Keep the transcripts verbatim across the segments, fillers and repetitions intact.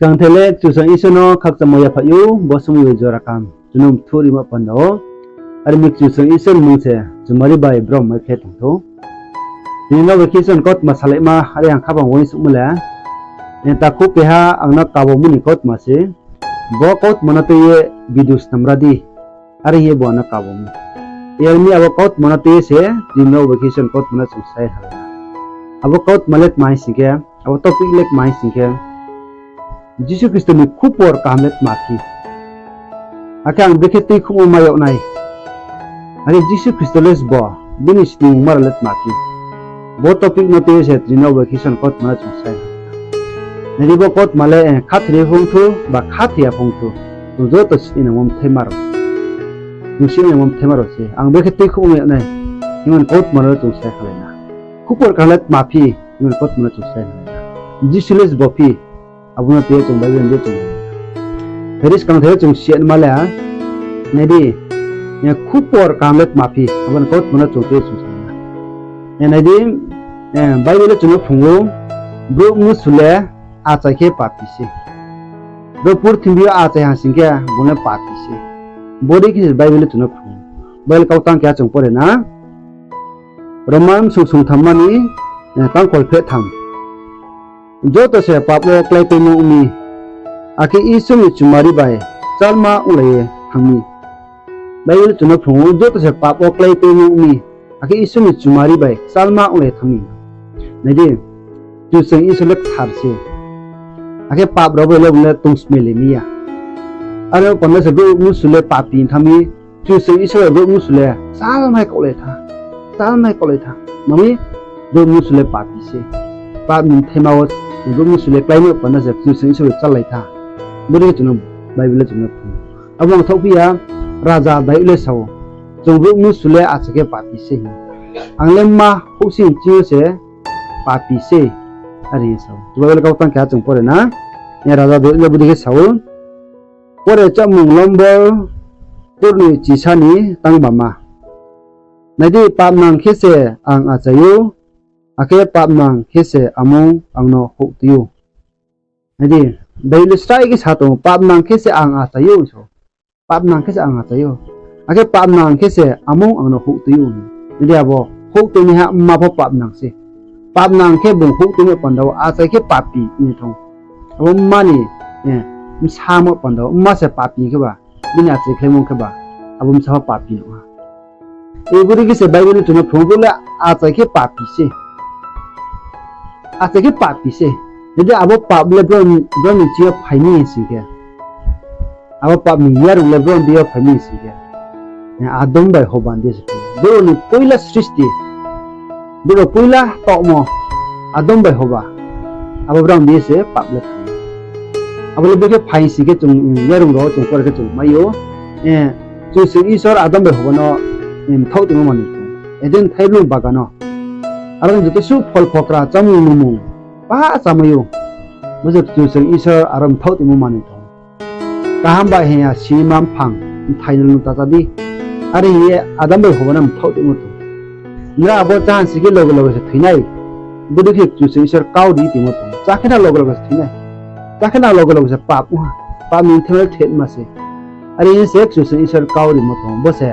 Skangthe le Kchusoyang Isor no khakchangmo yaphaih ou, bo somoi bai jora kaham chung no mthuh rimo panda wo. Are mi Kchusoyang Isor ni mmung se chumari bai brom mai khe tong thou. Tini no bai khe Isor ni kautma salaima, are ang khaphang uaingsouhmo le, takhu keha ang no kabomo ni kautma se, bo kautma no tui ye video snamra di, are hing ye bo ang no kabomo. Yar mi abo kautma no tui ye se, tini no bai khe Isor ni kautma no chung sai ha. Abo kautma le tma hing sing khe, abo topic le tma hing sing khe, Jisu Khristo ni khupor kaham le tma phi. Akhe ang brekhe tuikhouhmo mai yag nai. Akhe Jisu Khristo le sbo, bini sningmung ma rao le tma phi. Bo topic no tui ye se tini no bai khe Isor ni kautma no chung sai. Nai di bo kautma le, khathoi ye phung thou, ba khathoi ya phung thou, chung joto sini nangmo mthaima rao. Chung sini nangmo mthaima rao se. Ang brekhe tuikhouhmo mai yag nai. Himba ni kautma no chung sai khalai na. Khupor kaham le tma phi, himba ni kautma no chung sai khalai na. Jisu le sbo phi, abo no tui ye chung Bible ni je chung. Phai di skangthe chung siyanma le, nai di, khupor kaham le tma phi, abo ni kautma no chung tui ye chung sa na. Nai di, Bible le chung no phrung ou, brouh mnusu le achai khe papi se. Brouh purthimbi yo achai ha sing khe, bung le papi se. Bodei khe se Bible le chung no phrung ou. Bible kau tang keha chung pore na. Roman sung sungthamma ni, tangkhol phehtham. Joto se pap wo kláipaimo ong mi, akhe Isor ni chumari bai kchalma onglai ye thanng mi. Bible chung no phrung ou, joto se pap wo kláipaimo ong mi, akhe Isor ni chumari bai kchalma onglai ye thanng mi. Nai di, Kchusoyang Isor le kthar se. Akhe pap rao bai le bung le tongsmailai mi ya. Are panda se brouh mnusu le papi thanng mi, Kchusoyang Isor bai brouh mnusu le kchalma kaohlai tha, kchalma kaohlai tha. Mami, brouh mnusu le papi se. Pap ni mthaima wo brouh mnusu le kláimo panda se Kchusoyang Isor bai kchallai tha. Bodei khe chung no Bible le chung no phrung ou. Abo ang thaohphi ya, raja Dayud le sa ou, chung brouh mnusu le achai khe papi se hing. Ang le mma houhsing ching yo se papi se, are hing ye sa ou. Bible kau tang keha chung pore na. Raja Dayud le bodei khe sa ou. Pore Chámung Lombor kurnoi chisa ni tangbama. Nai di, papnang khe se ang achai ou, akhe papnang khe se amung ang no houhtui ou. Nai di, Bible le srai khe sa tong ou, papnang khe se ang achai ou, so. Papnang khe se ang achai ou. Akhe papnang khe se amung ang no houhtui ou. Nai di abo, houhtuinaiha mma pho papnang se. Papnang khe bung houhtuimo panda wo achai khe papi ong ye thanng ou. Abo mma ni, bsamo panda wo, mma se papi khe ba, bini achaikhlaimo khe ba, abo bsa pho papi nuh ha. Bodei khe se Bible ni chung no phrung ou, brouh le achai khe papi se. Achai khe papi se. Nai di abo pap le brouh ni ching yo phai mi sing khe, abo pap ni yarung le brouh ni deing yo phai mi sing khe, Adam bai Hoba ni deing se phai ou. Brouh ni poila sristi, brouh poila taohmo, Adam bai Hoba, abo brao ni deing se pap le phai ou. Abo le brekhe phai sing khe chung, yarung rao chung pore khe chung mai ou. Kchusoyang Isor Adam bai Hoba no mthaoh tongmo manoi tong ou Eden thaiblung bagan no. Aro ni joto suh phol phokra chámung nungmung pah chámai ou. Bo se Kchusoyang Isor aro mthaoh tongmo manoi tong ou. Kaham bai hing ya sima mphang, mthai no nung ta chá di. Are hing ye Adam bai Hoba no mthaoh tongmo tong ou. Nra abo chá ha sing khe loge loge se thoi nai. Bodei khe Kchusoyang Isor kau ri tongmo tong ou. Chá khe na loge loge se thoi nai. Chá khe na loge loge se pap ong ha. Pap ni mthaima le thehma se. Are hing se Kchusoyang Isor kau rimo tong ou. Bo se,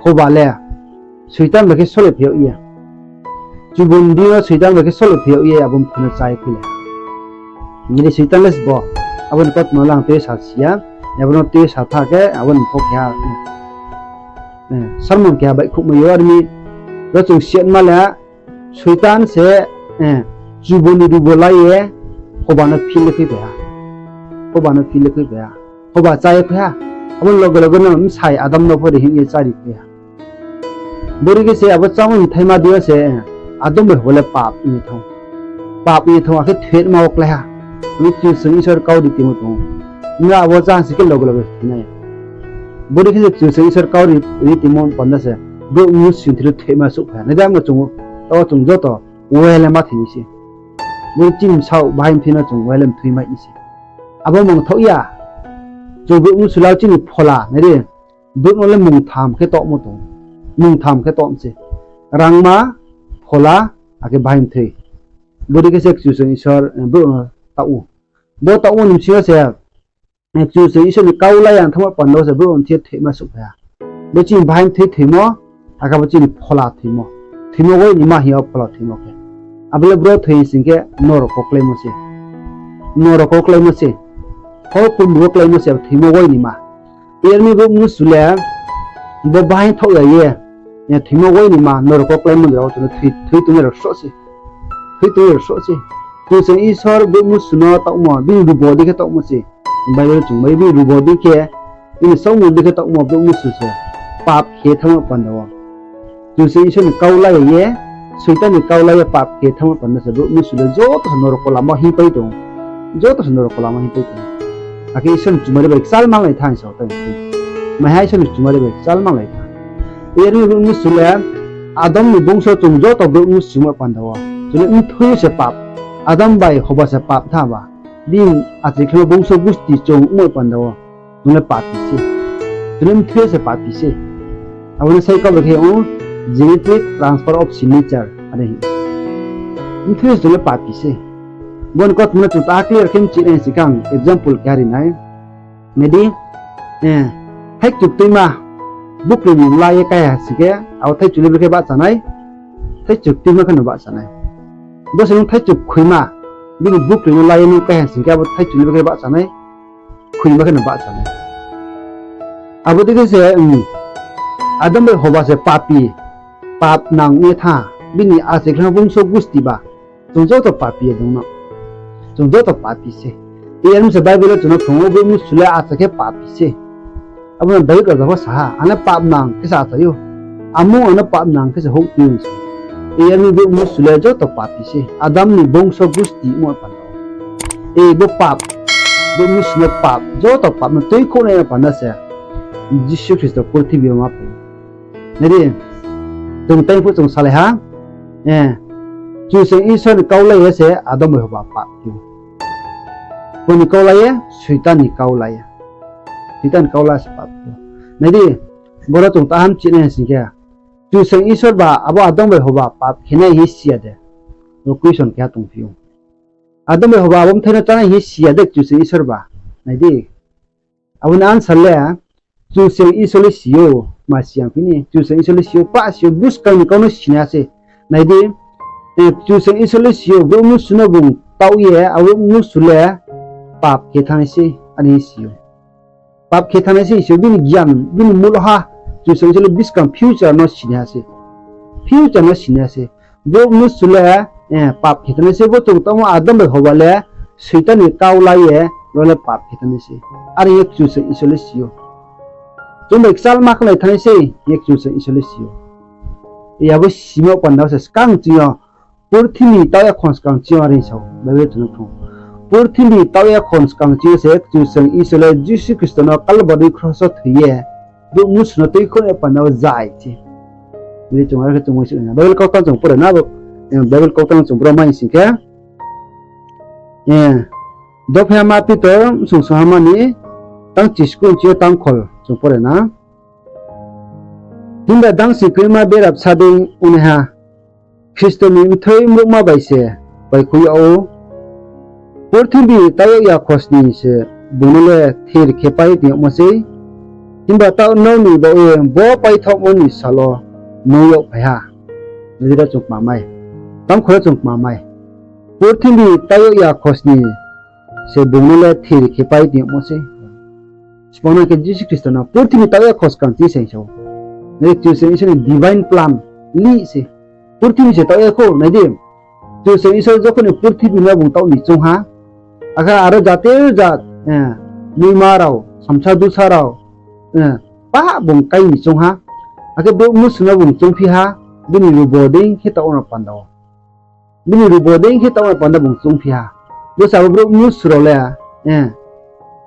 Hoba le Soitan bai khe sole phi yag ye, chubu ni deing yo Soitan bai khe sole phi yag ye abo mthoi no chá ye khui le. Nai di Soitan le sbo, abo ni kautma no le ang tui ye sa si ya, abo no tui ye sa tha khe abo ni pho keha sermon keha baihkhouhmai ou. Are mi, ro chung siyanma le, Soitan se chubu ni rubo lai ye Hoba no feel le khuiphai ha. Hoba no feel le khuiphai ha. Hoba chá ye khui ha. Abo ni loge loge no bsai Adam no pho ri hing ye chári khui ha. Bodei khe se abo chámung mthaima deing yo se Adam bai Hoba le pap ong ye thanng ou. Pap ong ye thanng ou, akhe thehma wo klái ha. Abo Kchusoyang Isor kau ri tongmo tong ou. Nra abo chá ha sing khe loge loge se thoi nai. Bodei khe se Kchusoyang Isor kau ri tongmo panda se brouh mnusu ni thing yo thehma souhphai ha. Nai di abo no chung, taoh chung joto uaile ma thoi ni se. Bodei chini bsaoh bahai mthoi no chung uaile mthoi mai ni se. Abo mangthaoh ya. Chung brouh mnusu le chini phola, nai di, brouh no le mungtham khe taohmo tong ou. Mungtham khe taoh mi se. Rangma, phola, akhe bahai mthoi. Bodei khe se Kchusoyang Isor brouh no taoh ou. Bo taohmo ni bsing yo se, Kchusoyang Isor ni kau la ya thanngmo panda wo se brouh ni thing yo thoima souhphai ha. Bo chini bahai mthoi thoimo, akhe bo chini phola thoimo. Thoimo wai ni ma hing ya phola thoimo khe. Abo le bro thoi sing khe norok wo kláimo se. Norok wo kláimo se. Hor purbo wo kláimo se, thoimo wai ni ma. Yar mi brouh mnusu le, bo bahai thaoh ya ye, thoimo wai ni ma norok wo kláimo ni rao chung no thoi, thoi tongnai rao sroh se. Thoi tongnai rao sroh se. Kchusoyang Isor brouh mnusu no taohmo, bini rubo dei khe taohmo se. Bible chung bai bini rubo dei khe, bini saohmung dei khe taohmo brouh mnusu se pap khe thanngmo panda wo. Kchusoyang Isor ni kau la ya ye, Soitan ni kau la ye pap khe thanngmo panda se brouh mnusu le joto se norok wo lama hingpai tong. Joto se norok wo lama hingpai tong. Akhe Isor ni chumari bai kchalma lai thanng sao tong. Maiha Isor ni chumari bai kchalma lai thanng. Yar mi brouh mnusu le Adam ni bongso chung joto brouh mnusu mo panda wo. Chung le mthoi se pap. Adam bai Hoba se pap tha ba. Bini achai khe bongso gusti chung mo panda wo. Chung le papi se. Chung le mthoi se papi se. Abo no sai kau bai khe ong genetic transfer of sin nature are hing. Mthoi se chung le papi se. Bo ni kautma no chung ta clear khe mchih nai sing khe ang example keha ri nai. Nai di, thaichuk tuima, bukri ni la ye kaiha sing khe, abo thaichuk le brekhe bahcha nai, thaichuk tuima khe no bahcha nai. Bo se nung thaichuk khuima, bini bukri no la ye nung kaiha sing khe, abo thaichuk le brekhe bahcha nai, khuima khe no bahcha nai. Abo dei khe se, Adam bai Hoba se papi, pap nang ye tha, bini achai khe bongso gusti ba, chung joto papi ye dong no. Chung joto papi se. Yar mi se Bible wo chung no phrung ou, brouh mnusu le achai khe papi se. Abo no David raja pho sa ha, ang le pap nang khe se achai ou. Amung ang no pap nang khe se houh tui se. Yar mi brouh mnusu le joto papi se. Adam ni bongso gusti mo panda wo. Bo pap, brouh mnusu no pap, joto pap no tuikhouhnai panda se Jisu Khristo purthimbi yo ma phai. Nai di, chung tei phuh chung salai ha, Kchusoyang Isor ni kau la ye se Adam bai Hoba pap khe ou. Bo ni kau la ye, Soitan ni kau la ye. Soitan ni kau la se pap khe ou. Nai di, boro chung ta ham chih nai sing khe, Kchusoyang Isor ba abo Adam bai Hoba pap khe nai hing si ya de? Bo question keha tongphi ou. Adam bai Hoba abo bthai no chá nai hing si ya de Kchusoyang Isor ba? Nai di. Abo ni answer le, Kchusoyang Isor le si ou, ma si ya phi ni, Kchusoyang Isor le si ou, pah si ou, buskang ni kau no sinaiha se. Nai di, Kchusoyang Isor le si ou, brouh mnusu no bung taoh ye, abo mnusu le pap khe thanngnai se, are hing si ou. Pap khe thanngnai se hing si ou, bini gyan, bini muloha, Kchusoyang Isor le buskang future no sinaiha se. Future no sinaiha se. Brouh mnusu le pap khe thanngnai se, bo chung taohmo Adam bai Hoba le Soitan ni kau la ye, ro le pap khe thanngnai se. Are ye Kchusoyang Isor le si ou. Chung bai kchalma khlai thanngnai se, ye Kchusoyang Isor le si ou. Abo simo panda wo se skang ching yo, purthimbi taoh ya khon skang ching yo are hing sao, Bible chung no phrung. Purthimbi taoh ya khon skang ching yo se Kchusoyang Isor le Jisu Khristo no Kalbari kros wo thoi ye, brouh mnusu no tuikhouhnai panda wo zai se. Nai di chung are khe chung uaingsouh na. Bible kautang chung pore na, Bible kautang chung bro mai sing khe, Dophaihama Pitor bsung sungha ma ni tang chiskuh ching yo tang khol chung pore na. Himba dangsi kroima berabsa dei ongnaiha Khristo ni mthoi mruhma bai se baihkhouh yag ou. Purthimbi taoh yag ya khosning se bung no le thir khe pai tong yagmo sei. Himba taoh nrao ni baoh ye bo paithaohmo ni sal wo nung yagphai ha. Nai di, ro chung kmamai. Tang khol wo chung kmamai. Purthimbi taoh yag ya khosning se bung no le thir khe pai tong yagmo sei. Sbo no khe Jisu Khristo no purthimbi taoh ya khoskang ching se hing sao. Nai di, Kchusoyang Isor ni divine plan lih se. Purthimbi se taoh ya khou, nai di. Kchusoyang Isor jokhon ni purthimbi no bung taoh ni choung ha, akhe aro jati jat, noima rao, samsa dusa rao, pah bung kai ni choung ha. Akhe brouh mnusu no bung choungphi ha, bini rubo dei khe taoh no panda wo. Bini rubo dei khe taoh no panda bung choungphi ha. Bo se abo brouh mnusu rao le,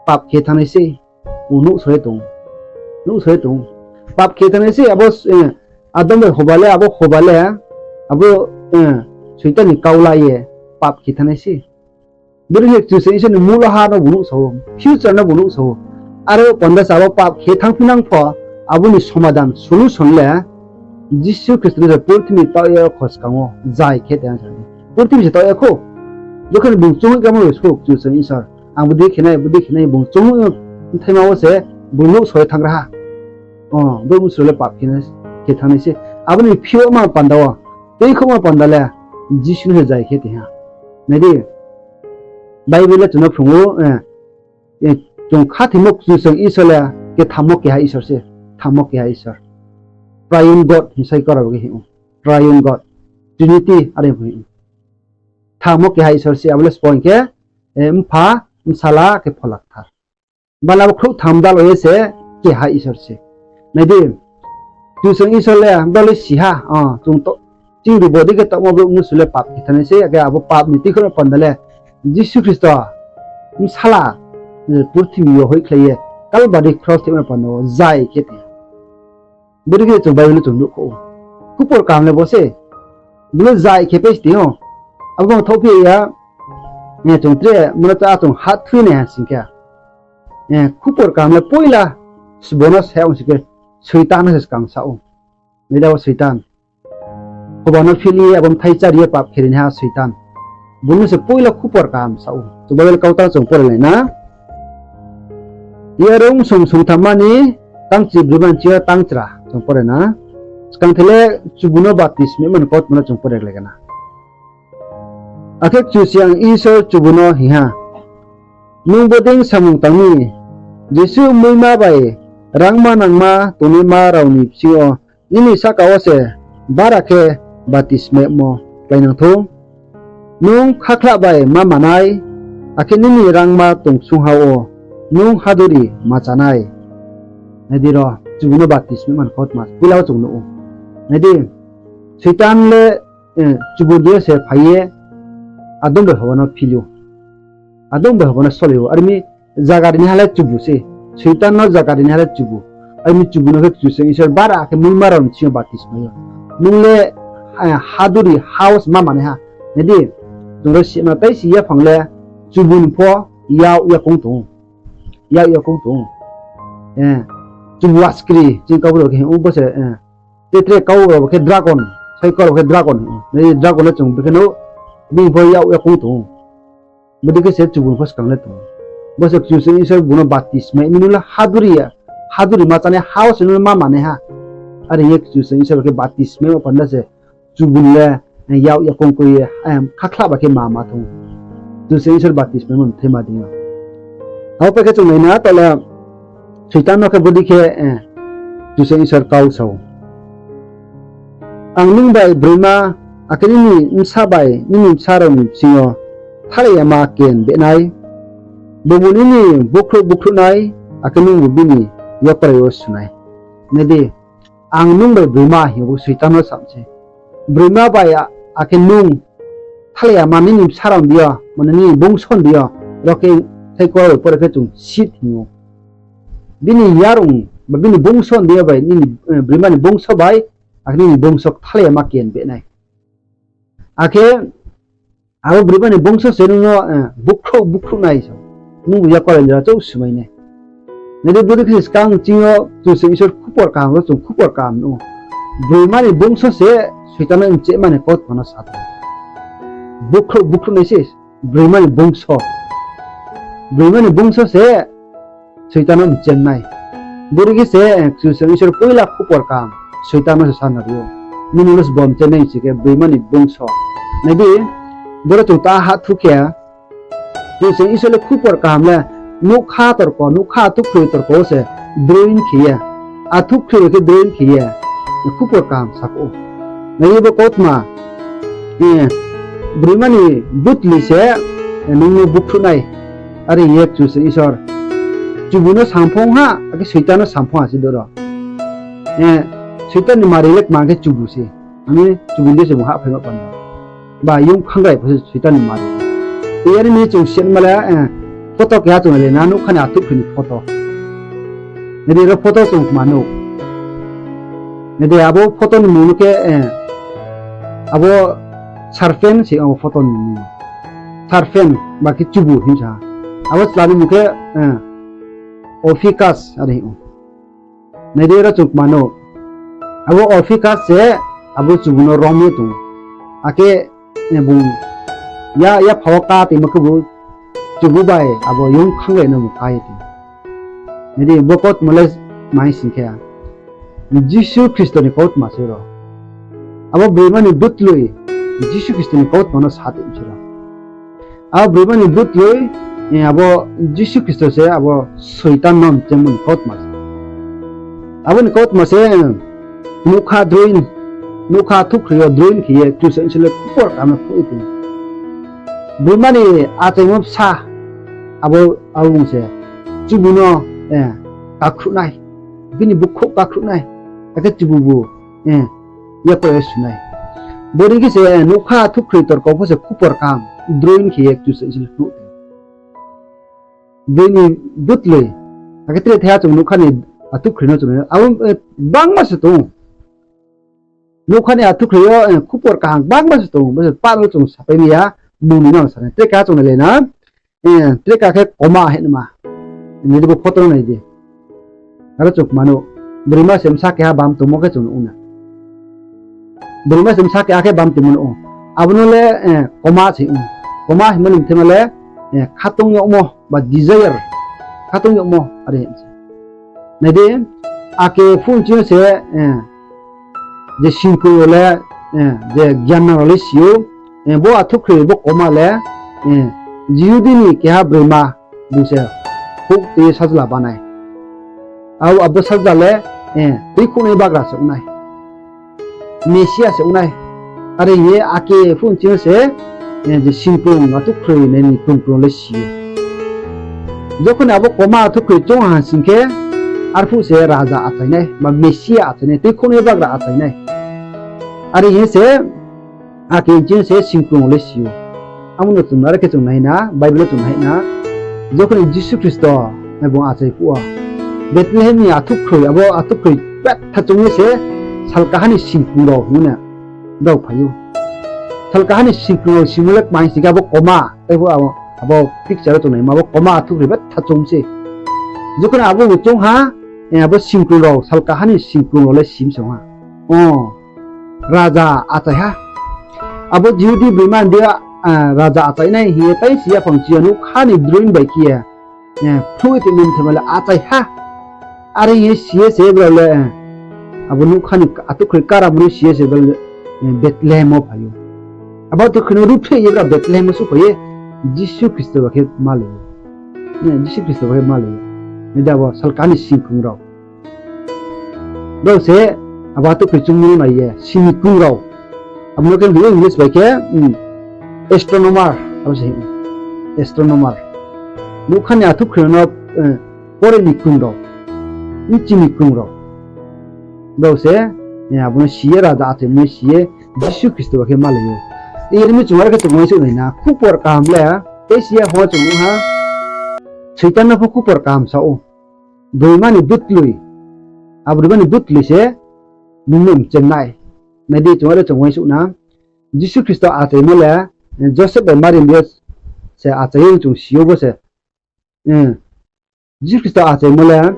pap khe thanngnai sei. Bung nuhsao ye tong. Nuhsao ye tong. Pap khe thanngnai sei abo, Adam bai Hoba le, abo Hoba le, abo, Soitan ni kau la ye, pap khe thanngnai sei. Bini khe Kchusoyang Isor ni muloha no bung nuhsao, future no bung nuhsao. Aro panda se abo pap khe thanngphi nang pho, abo ni somadan, solution le, Jisu Khristo no se purthimbi taoh ya khoskang wo zai khe tong sa di. Purthimbi se taoh ya khou. Jokhon bung choung hoih kamo bai sou Kchusoyang Isor. Ang bodei khe nai, bodei khe nai, bung chung bthaima wo se, bung nouh soi thanng ra ha. O, brouh mnusu le pap khe, khe thanngnai se. Abo ni phiouhma panda wo, tuikhouhma panda le, Jisu no se zai khe tong ha. Nai di, Bible le chung no phrung ou, chung khathoimo Kchusoyang Isor le, khe thammo keha Isor se, thammo keha Isor. Triune God hing sai kau rao khe hing ou. Triune God, Trinity are hing ou. Thammo keha Isor se, abo le sbo hing khe, Mpha, Bsala, khe Phola Kthar. Bala bo khrouh tham dal wo ye se keha Isor se. Nai di, Kchusoyang Isor le dol le si ha, chung to, ching ri bodei khe taohmo brouh mnusu le pap khe thanngnai se, akhe abo pap ni tuikhouhma panda le Jisu Khristo, Bsala, purthimbi yo hoihkhlai ye, Kalbari kros thehma panda wo zai khe tong. Bodei khe chung Bible no chung nuhkhouh ou. Khupor kaham le bo se. Bung le zai khe pai se tong ou. Abo bang thaohphi ya, chung tre, mano ta chung hahthui nai ha sing khe. Khupor kaham le poila sbo no sa ong sing khe, Soitan no se skang sa ou. Nai da wo Soitan. Hoba no phil ye abo mthai chári ye pap khe ri naiha Soitan. Bung no se poila khupor kaham sa ou. Chung Bible kautang chung pore lai na. Yarung song songthamma ni tangchi brima ni ching yo tangchra chung pore na. Skang the le chubu no baptisma ni kautma no chung pore lai na. Akhe Kchusoyang Isor chubu no hing ha, Nung bodei samung tang mi, jesuh muima bai rangma nangma tongnaima rao ni bsing yo nini sahka wo se bara khe baptismaimo kláinang thou. Nung khakhlah bai ma manai, akhe nini rangma tongsungha wo nung haduri ma chánai. Nai di ro, chubu no baptismaimo ni kautma poila wo chung nuh ou. Nai di, Soitan le chubu ni deing yo se phai ye, adong bai hoba no phil ou. Adong bai hoba no solai ou. Are mi zaga rinaiha le chubu se. Soitan no zaga rinaiha le chubu. Are mi chubu no khe Kchusoyang Isor bara khe muima rao ni bsing yo baptismai ou. Nung le haduri ha wo se ma manaiha. Nai di, chung ro sima tai si yaphang le chubu ni pho yak yakoung tong ou. Yak yakoung tong ou. Chubu askri, ching kau rao khe hing ou bo se, tre tre kau rao khe dragon, sai kau rao khe dragon hing ou. Nai di dragon le chung bikhe no, bini pho yak yakoung tong ou. Bodei khe se chubu ni pho skang le tong ou. Bo se Kchusoyang Isor bung no baptismai mi, nung le haduri ya, haduri ma chánai ha wo se nung le ma manaiha. Are ye Kchusoyang Isor khe baptismaimo panda se chubu ni le yak yakoung kri ye, khakhlah bai khe ma ma tong ou. Kchusoyang Isor baptismaimo mthaima deing yo. Abo pai khe chung nai na, taoh le Soitan no khe bodei khe Kchusoyang Isor kau sa ou. Ang nung bai broima, akhe nini bsa bai nini bsa rao ni bsing yo thalai yama keha beh nai. Bungbu nini bukhrouh bukhrouh nai, akhe nungbu bini yakorai wo su nai. Nai di, ang nung bai broima hing ou Soitan no sam se. Broima bai akhe nung thalai yama nini bsa rao ni deing yo, mane nini bungso ni deing yo, ro khe sai kau rao pore khe chung seed hing ou. Bini yarung, ba bini bungso ni deing yo bai, broima ni bungso bai, akhe nini bungso thalai yama keha beh nai. Akhe abo broima ni bungso se nung no bukhrouh bukhrouh nai sa. Nungbu yakorai ni deing yo chouh su mai nai. Nai di, bodei khe se skang ching yo Kchusoyang Isor khupor kaham ro chung khupor kaham nuh ou. Broima ni bungso se Soitan no mchehma ni kautma no sa tong ou. Bukhrouh bukhrouh nai se broima ni bungso. Broima ni bungso se Soitan no mchem nai. Bodei khe se Kchusoyang Isor poila khupor kaham Soitan no se sa na ri ou. Nini no se bo mchem nai si khe broima ni bungso. Nai di, boro chung ta hahthu khe, Kchusoyang Isor le khupor kaham le nougkha torko, nougkha athuhkhroi torko wo se droin khe ye, athuhkhroi khe droin khe ye, khupor kaham sakhouh ou. Nai di bo kautma, broima ni butli se nung no bukhrouh nai. Are ye Kchusoyang Isor chubu no samphong ha, akhe Soitan no samphong ha se doro. Soitan ni mari le kma khe chubu se. Ani chubu ni deing yo se bung hahphaima panda. Ba yung khangrai pho se Soitan ni mari. Tei yar mi chung siatma le, photo keha chung le na, nougkha ni athuhkhroi ni photo. Nai di, ro photo chung kma nuh. Nai di, abo photo ni mmung no khe, abo serpent se abo photo ni mmung. Serpent, ba khe chubu hing sa. Abo chla ni mmung khe Ophiuchus are hing ou. Nai di, ro chung kma nuh. Abo Ophiuchus se abo chubu no rom ye tong ou. Akhe bung ya, yapha wo ká toingmo khebu chubu bai abo yong khanglai no mung ká ye tong. Nai di, bo kautma le tma hing sing khe, Jisu Khristo ni kautma se ro. Abo broima ni butloi Jisu Khristo ni kautma no sa tong se ro. Abo broima ni butloi, abo Jisu Khristo se abo Soitan no mchengmo ni kautma se. Abo ni kautma se, nougkha droin, nougkha thukhroi yo droin khe ye Kchusoyang Isor le khupor kaham no phnuh ye tong. Broima ni achaimo bsa, abo, abo bung se chubu no kakhruh nai, bini bukhouh kakhruh nai, akhe chububu yapor ye su nai. Bodei khe se nougkha thukhroi torkau pho se khupor kaham droin khe ye Kchusoyang Isor le phnuh tong. Bini butloi, akhe tre thaiha chung nougkha ni athukhroi no chung nai, abo gbangma se tong ou. Nougkha ni athukhroi yo khupor kaham gbangma se tong ou, bo se pah no chung sapai mai ya, bung ni no sa nai. Tre keha chung nailai na, tre keha khe koma hingnaima. Nai di, bo photo no nai di. Aro chung kma nuh, broima se bsa keha bam tongmo khe chung nuh ou na. Broima se bsa keha khe bam tongmo nuh ou. Abo no le koma se ong ou. Koma hingmo ni mthaima le khatong yagmo ba desire, khatong yagmo are hing se. Nai di, ake phone ching yo se je singkung rao le, je gyan nang rao le si ou, bo athukhroi bo koma le Jihudi ni keha broima, bung se houh tui ye sajla bá nai. Abo, abo sajla le tuikhouhnai bagra se ong nai, Mesia se ong nai. Are hing ye ake phone ching yo se je singkung athukhroi nai ni krung krung le si ou. Jokhon abo koma athukhroi choung ha sing khe, arphuh se raja achai nai, ba Mesia achai nai, tuikhouhnai bagra achai nai. Are hing ye se ake ching yo se singkung rao le si ou. Abo no chung are khe chung nai na, Bible wo chung nai na, jokhon ni Jisu Khristo bung achai phuh wo, Bethlehem ni athukhroi, abo athukhroi betha choung ye se salkaha ni singkung rao hing ye brao phai ou. Salkaha ni singkung rao simo le kma hing sing khe abo koma, tei pho abo picture wo chung naima, abo koma athukhroi betha choung se. Jokhon abo bo choung ha, abo singkung rao, salkaha ni singkung rao le sim se ong ha. O, raja achai ha. Abo Jihudi broima ni deing yo raja achai nai hing ye tai si yaphang chi yo nougkha ni droin bai khe ye phnuh ye tongmo mthaima le achai ha. Are hing ye si ye se brao le, abo nougkha ni athukhroi karamo no si ye se brao le Bethlehem wo phai ou. Abo athukhroi no ruhphreh ye brao Bethlehem wo souhphai ye Jisu Khristo ba khe malai ou. Jisu Khristo ba khe malai ou. Nai di, abo salkaha ni singkung rao. Brao se abo athukhroi choungmo no nai ye, singkung rao. Abo no khe hing ye English bai khe astronomer, abo se hing ou. Astronomer. Nougkha ni athukhroi no pore ni krung rao, bchi ni krung rao. Brao se abo no si ye, raja achaimo no si ye, Jisu Khristo ba khe malai ou. Yar mi chung are khe chung uaingsouh nai na, khupor kaham le, tei si ya hing chung nuh ha, Soitan no pho khupor kaham sa ou. Broima ni butloi, abo broima ni butloi se nung no mcheng nai. Nai di, chung are chung uaingsouh na, Jisu Khristo achaimo le Joseph bai Mari ni deing yo se achai ye chung si ou bo se. Jisu Khristo achaimo le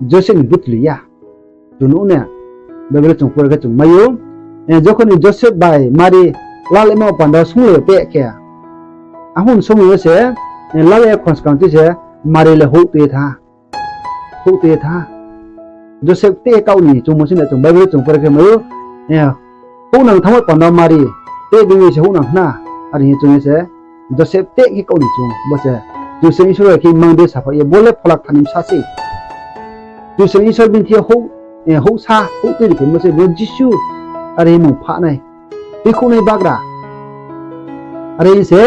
Joseph ni butloi ya. Chung nuh ne, Bible chung pore khe chung mai ou. Jokhon ni Joseph bai Mari lalaimo panda wo swunglai ye peh khe, ahun somoi yo se, lalaimo khonskang tui se Mari le houh tui ye thanng ha. Houh tui ye thanng ha. Joseph teh khe kaoh ni choungmo se na chung Bible chung pore khe mai ou. Houhnang thanngmo panda wo Mari teh bini se houhnang khna. Are hing ye chung ye se Joseph teh khe kaoh ni chung bo se. Kchusoyang Isor bai khe mang de saphai ye, bo le phola kthar ni bsa se. Kchusoyang Isor bini thing yo houh, houhsa, houh tui ri phaimo se, bo Jisu. Are hing mung pha nai. Tuikhouhnai bagra. Are hing se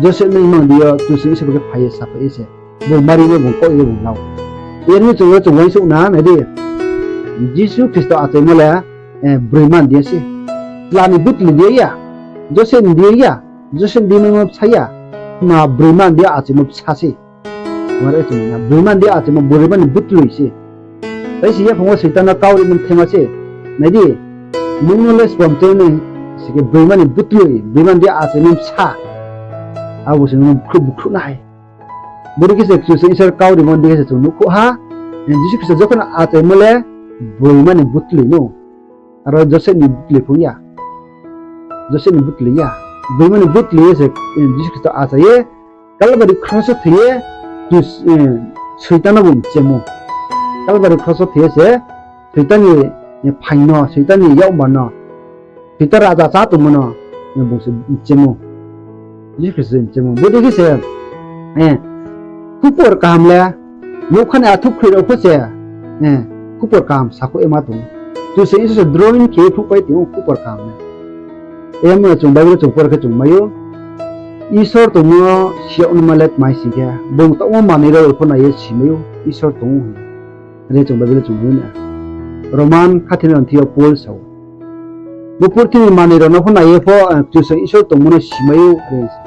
Joseph no mang di yo Kchusoyang Isor bai khe phai ye saphai ye se. Bung Mari no bung kaoh ye bung lau. Yar mi chung ye chung uaingsouh na, nai di. Jisu Khristo achaimo le broima ni deing yo se. Chla ni butloi ni deing yo ya. Joseph ni deing yo ya. Joseph ni deing yo bsa ya. Ma broima ni deing yo achaimo bsa se. Broima ni deing yo achaimo, broima ni butloi se. Tai si yaphang wo Soitan no kau rimo mthaima se. Nai di, nung no le sbo mcheng nai, si khe broima ni butloi, broima ni deing yo achaimo bsa. Abo se nung no bukhruh, bukhruh nai. Bodei khe se Kchusoyang Isor kau rimo ni deing khe se chung nuhkhouh ha. Jisu Khristo jokhon achaimo le broima ni butloi no. Aro Joseph ni butloi phung ya. Joseph ni butloi ya. Broima ni butloi ye se Jisu Khristo achai ye Kalbari kros wo thoi ye, tu, eh, Soitan no bung mchemo. Kalbari kros wo thoi ye se Soitan ni, eh, phaing no, Soitan ni yakmar no, Soitan raja chá tongmo no, eh, bung se mchemo. Jisu Khristo se mchemo. Bodei khe se, eh, khupor kaham le, nougkha ni athuhkhroi rao pho se, eh, khupor kaham sakhouh ye ma tong ou. Kchusoyang Isor se drawing khe ye phnuhpai tong ou khupor kaham le. Amo no chung Bible wo chung por khe chung mai ou. Isor tongmo no si yag naima le tma hing khe, bung taohmo manoi rao pho nai ye simai ou, Isor tong ou hing ye. Are chung Bible wo chung mai ou na. Roman khathinai rao ni thing yo Paul sa ou. Bo purthimbi manoi rao no pho nai ye pho, eh, Kchusoyang Isor tongmo no simai ou, are sa.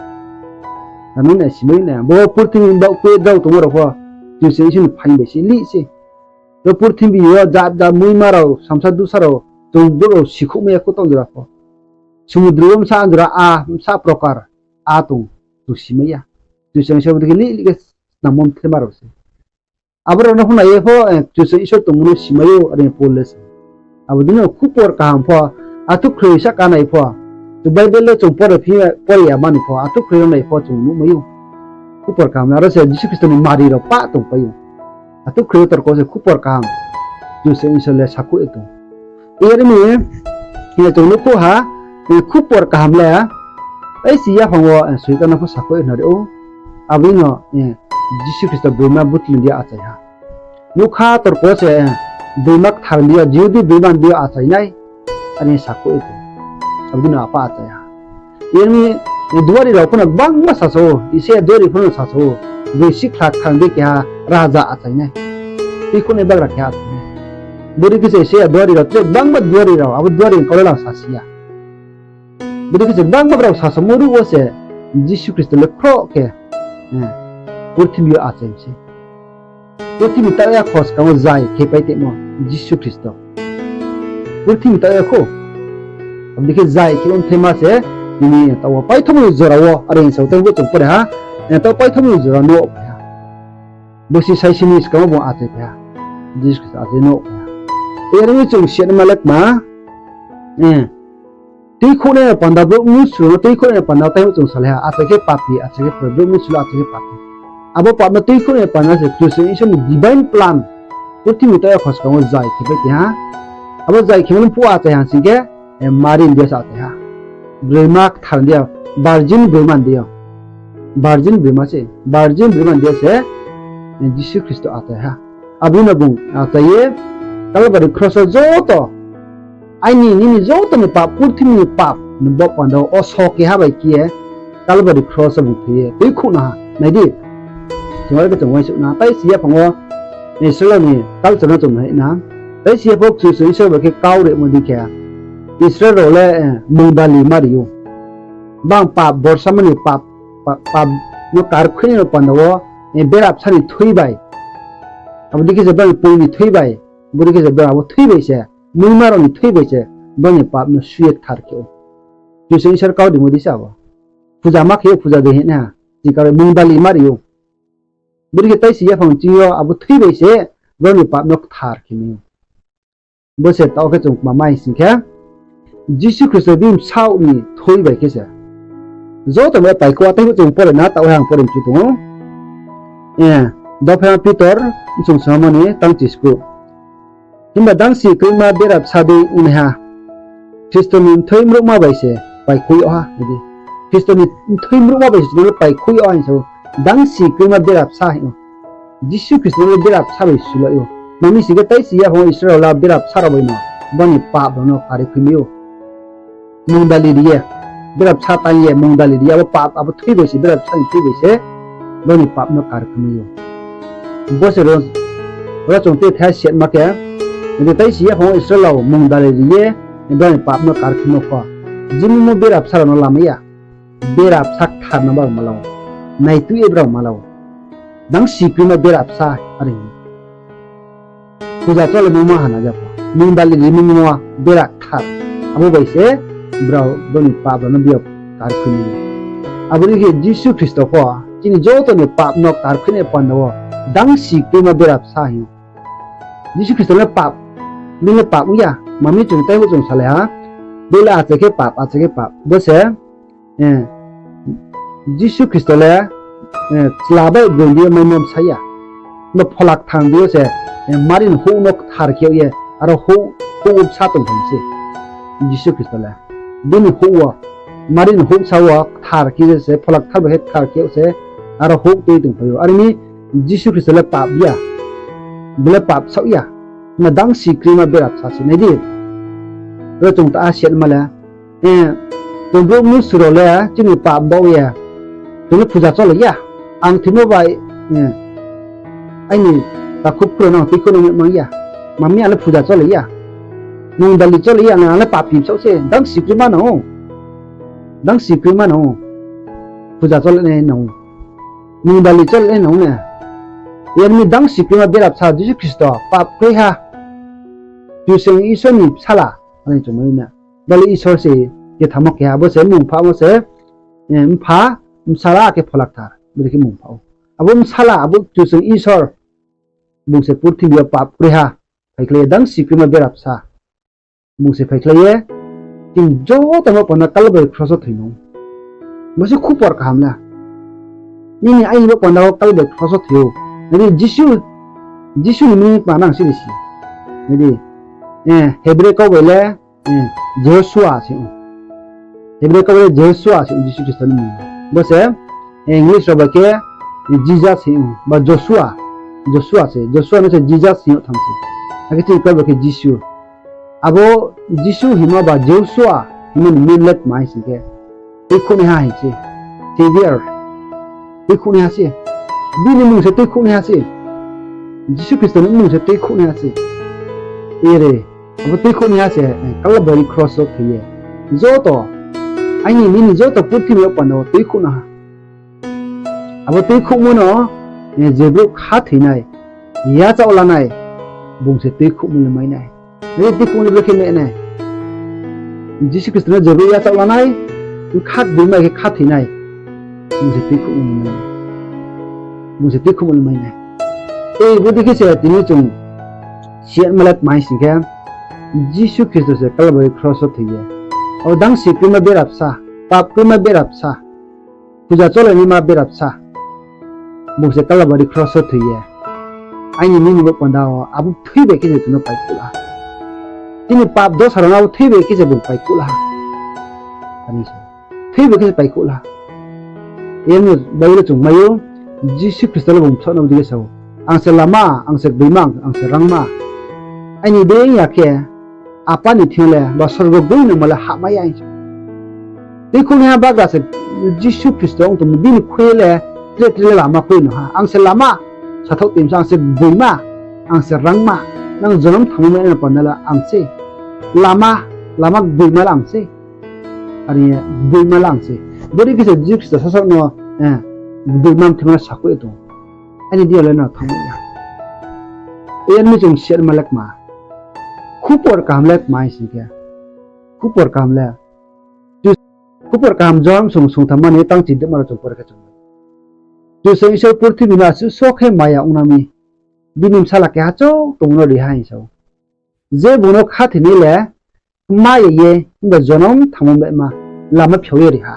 Tma hing na simai ou na. Bo purthimbi baoh khe drao tongmo rao pho Kchusoyang Isor ni phaing bai se lih se. Bo purthimbi yo jat jat muima rao, samsa dusa rao, chung brouh rao sikhouhmai ya khe tong jora pho. Sumudru wo bsa jora a, bsa prokar a tong, chung simai ya. Kchusoyang Isor bodei khe lih lih khe snammo mthema rao se. Abo rao no pho nai ye pho, eh, Kchusoyang Isor tongmo no simai ou, are Paul le sa. Abo dei no khupor kaham pho, athuhkhroi sahka nai pho, chung Bible wo chung pore phi, pore ya mani pho, athuhkhroi rao nai pho chung nuhmai ou. Khupor kaham le aro se Jisu Khristo ni mari rao pah tongpai ou. Athuhkhroi wo torko se khupor kaham Kchusoyang Isor le sakhouh ye tong. Yar mi, eh, chung nuhkhouh ha, eh, khupor kaham le, taisi yaphang wo, eh, Soitan no pho sakhouh ye nari ou. Abo dei no, eh, Jisu Khristo broima butli ni deing yo achai ha. Nougkha torko se, eh, broima kthar ni deing yo, Jihudi broima ni deing yo achai nai, are sakhouh ye tong. Abo dei no apa achai ha. Yar mi, eh, duari rao pho no gbangma sasa ou, Isaia duari pho no sasa ou, broi sikhla kthar ni deing keha raja achai nai. Tuikhouhnai bagra keha achai nai. Bodei khe se Isaia duari rao, tre gbangma duari rao, abo duari ni kau le lang sasi ya. Bodei khe se gbangma brao sasamo ruh wo se Jisu Khristo le khroh khe, eh, purthimbi yo achai mi se. Purthimbi taoh ya khoskang wo zai khe pai tongmo Jisu Khristo. Purthimbi taoh ya khou. Abo dei khe zai khe ong thaima se, nini taoh wo paithaohmo ni jora wo, are hing sa tong bo chung pore ha, eh, taoh paithaohmo ni jora no phai ha. Bosi saisi ni skang wo bung achai phai ha. Jisu Khristo achai no phai ha. Yar mi chung siya naima le tma, eh, tuikhouhnai no panda brouh mnusu no tuikhouhnai no panda taibo chung salai ha, achai khe papi, achai khe pore, brouh mnusu no achai khe papi. Abo pap no tuikhouhnai panda se Kchusoyang Isor ni divine plan, purthimbi taoh ya khoskang wo zai khe pai tong ha. Abo zai khe mani phuh achai ha sing khe, eh, Mari ni deing yo se achai ha. Broima kthar ni deing yo, virgin broima ni deing yo. Virgin broima se, virgin broima ni deing yo se, eh, Jisu Khristo achai ha. Abo no bung achai ye, Kalbari kros wo joto, aini nini joto ni pap, purthimbi ni pap ni baoh panda wo oso keha bai khe ye, Kalbari kros wo bung thoi ye tuikhouh na ha. Nai di, chung are khe chung uaingsouh na, taisi yaphang wo Israel ni culture no chung nai na. Taisi yaphang wo Kchusoyang Isor bai khe kau rimo dei khe, Israel rao le, eh, mungdali ma ri ou. Bang pap, borsamo ni pap, pa-, pap no karkhui ni panda wo, eh, berabsa ni thui bai. Abo dei khe se bang poi ni thui bai, bodei khe se bang abo thui bai se, muima rao ni thui bai se, bang ni pap no sui ye kthar khe ou. Kchusoyang Isor kau rimo dei se abo. Puja ma khe ou, puja dei hing na, chini kau mungdali ma ri ou. Bodei khe taisi yaphang ching yo abo thui bai se, bang ni pap no kthar khe mai ou. Bo se taoh khe chung kma mai sing khe, Jisu Khristo bini bsaoh ni thui bai khe se joto no paikhouh, ataibo chung pore na, taoh ang pore mchu tong ou. Eh, Dopha Pitor, bsung songmo ni tang chisku. Himba dangsi kroima berabsa dei ongnaiha Khristo ni mthoi mruhma bai se paikhouh yag ha, nai di. Khristo ni mthoi mruhma bai se chung no paikhouh yag ha hing sa ou. Dangsi kroima berabsa hing ou. Jisu Khristo no le berabsa bai sulai ou. Tma mi sing khe taisi yaphang wo Israel rao le berabsa rao bai no bang ni pap rao no karkhui mai ou. Mungdali ri ye, berabsa tang ye mungdali ri ye, abo pap, abo thui bai se, berabsa ni thui bai se, bang ni pap no karkhui mai ou. Bo se ro, ro chung te thai siatma khe, nai di taisi yaphang wo Israel rao mungdali ri ye, bang ni pap no karkhuimo pho, jimungmo berabsa rao no lamai ya. Berabsa kthar no bang ma la ou, naitui ye brao ma la ou. Dangsi kroima berabsa are hing. Puja chole mungma hana jabo. Mungdali rimungmo bera kthar. Abo bai se brao bini pap rao no biyo karkhui mi. Abo ni khe Jisu Khristo pho chini joto ni pap no karkhui nai panda wo dangsi kroima berabsa hing ou. Jisu Khristo le pap, bini le pap ong ya. Tma mi chung taibo chung salai ha. Bini le achai khe pap, achai khe pap. Bo se, eh, Jisu Khristo le chla bai boi di yo maimo bsa ya. Bo Phola Kthar di yo se, Mari ni houh no kthar khe ye, aro houh, houh wo bsa tong tong se. Jisu Khristo le bini houh wo, Mari ni houhsa wo kthar khe ye se, Phola Kthar bai khe kthar khe ye se, aro houh tui tongpai ou. Are mi Jisu Khristo le pap ya, bo le pap saoh ya. Na dangsi krima bera bsa se nai di. Ro chung ta a siatma le, chung brouh mnusu rao le chini pap baoh ye chung le puja cholai ya. Ang thimo bai, aini takhu phu rao no ang tuikhouh nai mang ya. Mami ang le puja cholai ya. Mungdali cholai ya, ang le papi bsaoh se, dangsi krima nang ou. Dangsi krima nang ou. Puja cholai nai nang ou. Mungdali cholai nai nang ou ne. Yar mi dangsi krima bera bsa Jisu Khristo pap kroiha. Kchusoyang Isor ni bsala, are chung mai na. Bo le Isor se, kethamo keha, abo se mungpha, abo se, Mpha, Bsala akhe Phola Kthar, bodei khe mungpha ou. Abo Bsala, abo Kchusoyang Isor, bung se purthimbi yo pap kroiha, phaikhlai ye dangsi krima bera bsa. Bung se phaikhlai ye, chini joto no panda Kalbari kros wo thoi nung. Bo se khupor kaham la. Nini aini bo panda wo Kalbari kros wo thoi ou. Nai di Jisu, Jisu ni meaning tma nang si di si. Nai di, Hebre kau bai le, Jehoshua se ong. Hebre kau bai le Jehoshua se ong Jisu Khristo ni mmung. Bo se, English rao bai khe, Jesus se ong, ba Joshua. Joshua se, Joshua no se Jesus hing yag thanng se. Akhe chini kau bai khe Jisu. Abo Jisu hingmo ba Joshua hingmo ni meaning le tma hing sing khe, tuikhouhnaiha hing se. Saviour. Tuikhouhnaiha se. Bini mmung se tuikhouhnaiha se. Jisu Khristo ni mmung se tuikhouhnaiha se. Ere, abo tuikhouhnaiha se, Kalbari kros wo thoi ye. Joto, aini nini joto purthimbi yo panda wo tuikhouh na ha. Abo tuikhouhmo no, je brouh khathoinai, yachaoh lanai, bung se tuikhouhmo le mai nai. Nai di, tuikhouhmo le brekhe mai nai. Jisu Khristo no je brouh yachaoh lanai, bkha gboima khe khathoinai, bung se tuikhouhmo le mai nai. Bung se tuikhouhmo le mai nai. Tei bodei khe se tini chung siatma le tma hing sing khe, Jisu Khristo se Kalbari kros wo thoi ye, o dangsi krima bera bsa, pap krima bera bsa, puja cholainaima bera bsa, bung se Kalbari kros wo thoi ye, aini nini bo panda wo abo thoi bai khe se chung no paikuh la ha. Chini pap dosa rao no abo thoi bai khe se bung paikuh la ha. Thoi bai khe se paikuh la ha. Yar ni Bible chung mai ou, Jisu Khristo le bung bsaoh no bodei khe sa ou, Ang se lama, ang se gboima, ang se rangma. Aini dei ya khe, Apa ni thing le, ba sorgo gboinangmo le hahmai ya hing sa ou. Tuikhouhnaiha bagra se Jisu Khristo ong tongmo, bini khui le tre tre le lama kroi no ha. Ang se lama, sathouh toimsa, ang se gboima, ang se rangma. Nang jonom thangmo mai nai panda le ang se. Lama, lama gboima le ang se. Are gboima le ang se. Bodei khe se Jisu Khristo sasaoh no, gboima mthima le sakhouh ye tong ou. Aini dei ya le nang thangmai ya. Yar mi chung siatma le kma. Khupor kaham le kma hing sing khe, khupor kaham le, khupor kaham Johon sung sungthamma ni tang chidima rao chung pore khe chung mai. Kchusoyang Isor purthimbi no asuh so khe maya ong na mi, bini bsala keha chouh tongmo no ri ha hing sa ou. Je bung no khathoinai le kma ya ye, himba jonom thangmo baihma lama phiao ye ri ha.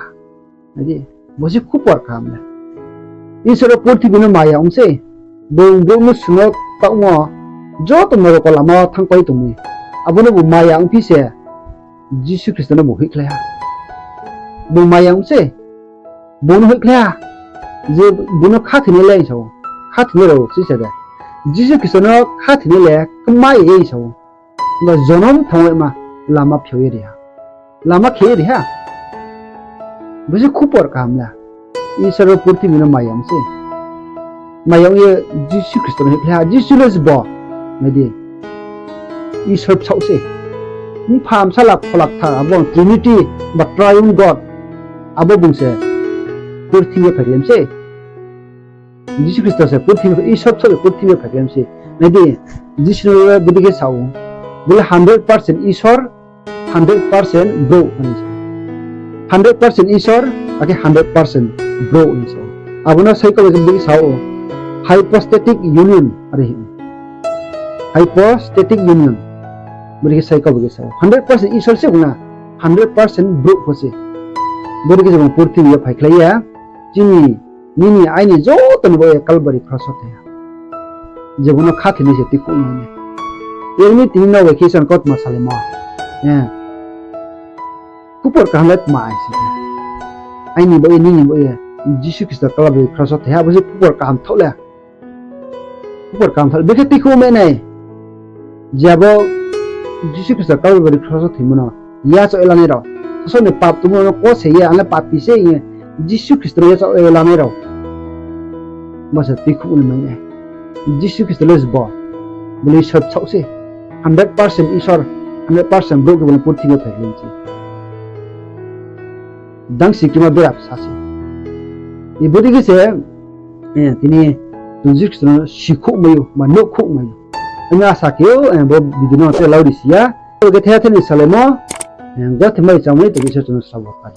Nai di, bo se khupor kaham le. Isor purthimbi no maya ong sei, bung brouh mnusu no taohmo, joto norok lama wo thanngpai tong mi. Abo no bung maya ongphi se, Jisu Khristo no bung hoihkhlai ha. Bung maya ong sei, bung no hoihkhlai ha. Je bung no khathoinai le hing sa ou, khathoinai rao sei sa de. Jisu Khristo no khathoinai le kma ya ye hing sa ou. Himba jonom thangmo baihma lama phiao ye ri ha. Lama khe ye ri ha. Bo se khupor kaham la. Isor purthimbi no maya ong sei. Maya ong ye Jisu Khristo no hoihkhlai ha. Jisu le sbo. Nai di. Isor bsaoh se. Mpha, Bsala, Phola Kthar, abo Trinity, ba Triune God. Abo bung se purthimbi yo phaikhlai mi sei. Jisu Khristo se purthimbi, Isor bsaoh se purthimbi yo phaikhlai mi sei. Nai di, Jisu no bodei khe sa ou, bo le hundred percent Isor, hundred percent brouh hing sa ou. Hundred percent Isor, akhe hundred percent brouh hing sa ou. Abo no sai kau bai khe bodei khe sa ou, hypostatic union are hing ou. Hypostatic union. Bodei khe sai kau bai khe sa ou, hundred percent Isor se ong na, hundred percent brouh pho se. Bodei khe je bung purthimbi yo phaikhlai ye, chini nini aini joto ni baoh ye Kalbari kros wo thoi ha. Je bo no khathoinai se tuikhouh nai nai. Aro mi tini no bai khe Isor ni kautma salaimo. Khupor kaham le tma ai se khe, aini baoh ye, nini baoh ye Jisu Khristo Kalbari kros wo thoi ha, bo se khupor kaham thaoh le. Khupor kaham thaoh le, brekhe tuikhouh mai nai. Je abo Jisu Khristo Kalbari kros wo thoimo no yachaoh ye lanai rao, sasaoh ni pap tongmo no kose ye, ang le papi se hing ye Jisu Khristo no yachaoh ye lanai rao, bo se tuikhouh mai nai. Jisu Khristo le sbo, bo le Isor bsaoh se, hundred percent Isor, hundred percent brouh khe bo le purthimbi yo phai khe se. Dangsi kima bera bsa se. Bodei khe se, tini chung Jisu Khristo no sikhouh mai ou, ba nuhkhouh mai ou. Ang asa khe ou, bo video no tre lauri si ya. Bo khe thaiha thai ni salaimo, gothe mai chamo ni tong Isor chung no srabo kha.